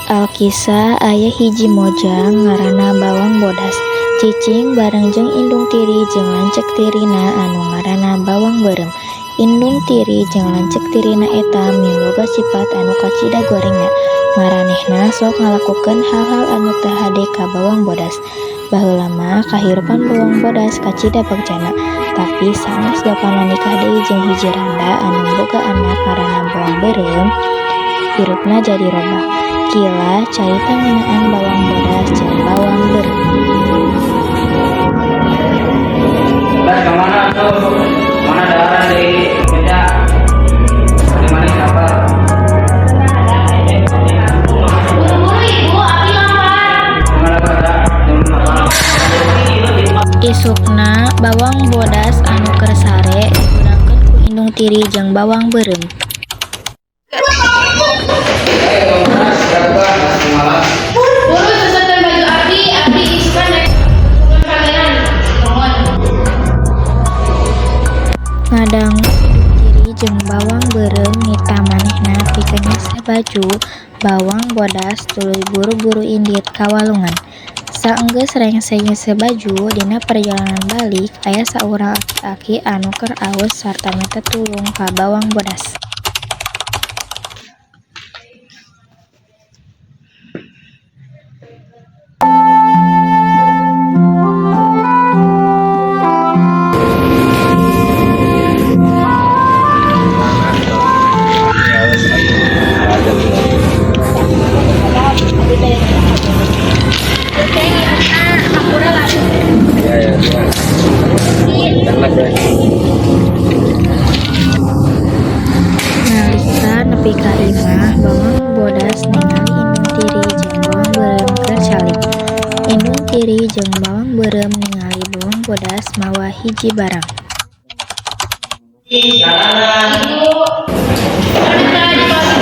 Alkisah aya hiji mojang ngaranna Bawang Bodas. Cicing bareng jeung indung tiri jeung lanceuk tirina anu ngaranna Bawang Beureum. Indung tiri jeung lanceuk tirina eta miboga sipat anu kacida gorengna. Maranehna sok ngalakukeun hal-hal anu teu hade ka Bawang Bodas. Baheula mah kahirupan Bawang Bodas kacida bagjana, tapi sanggeus bapana nikah deui jeung hiji randa anu boga anak ngaranna Bawang Beureum, hirupna jadi robah. Kilah carita ngeunaan Bawang Bodas jeung Bawang Beureum. Bas, kemana tuh? Mana daharan di meja? Di mana siapa? Buru-buru ibu, abdi lapar. Mana pada? Isukna Bawang Bodas anu keur sare dihudangkeun ku indung tiri jeung Bawang Beureum. Buru seseutkeun baju abdi, abdi isukan rek hubungan pangeran. Mohon. Ngadangu indung tiri jeung Bawang Beureum nita manehna pikeun nyeseh baju, Bawang Bodas tuluy buru-buru indit ka walungan. Saenggeus rengse nyeseh baju, dina perjalanan balik aya saurang aki-aki anu keur aus sarta menta tulung ka Bawang Bodas. Nalika nepi ka imah, Bawang Bodas ningali indung tiri jeung Bawang Beureum keur calik. Indung tiri jeung Bawang Beureum ningali Bawang Bodas mawa hiji barang. Ibu, ada di barang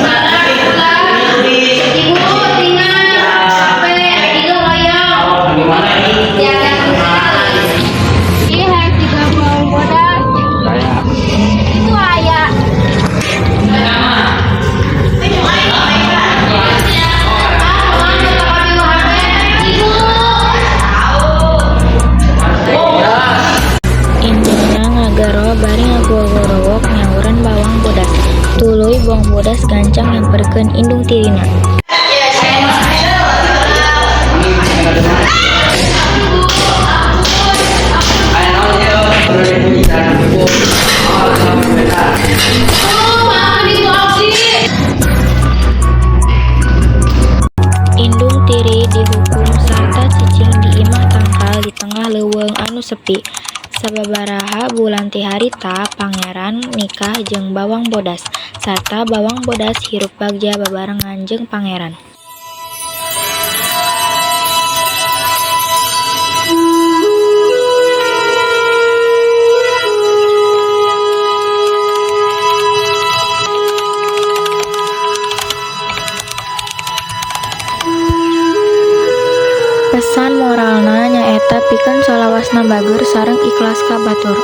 ulah. Ibu tinggal sampai tiga hoyong. Tiada sekali. Ih, hayang tiga Bawang Bodas. Itu aya. Indungna ngagero bari ngagogorowok nyauran Bawang Bodas. Tuluy Bawang Bodas gancang nyamperkeun indung tirina. Indung tiri dihukum sarta cicing di imah tangkal di tengah leuweung anu sepi. Sababaraha bulan ti harita, pangeran nikah jeung Bawang Bodas, sarta Bawang Bodas hirup bagja babarengan jeung pangeran. Pesan moralna nyaeta pikeun salawasna bageur sareng ikhlas ka batur.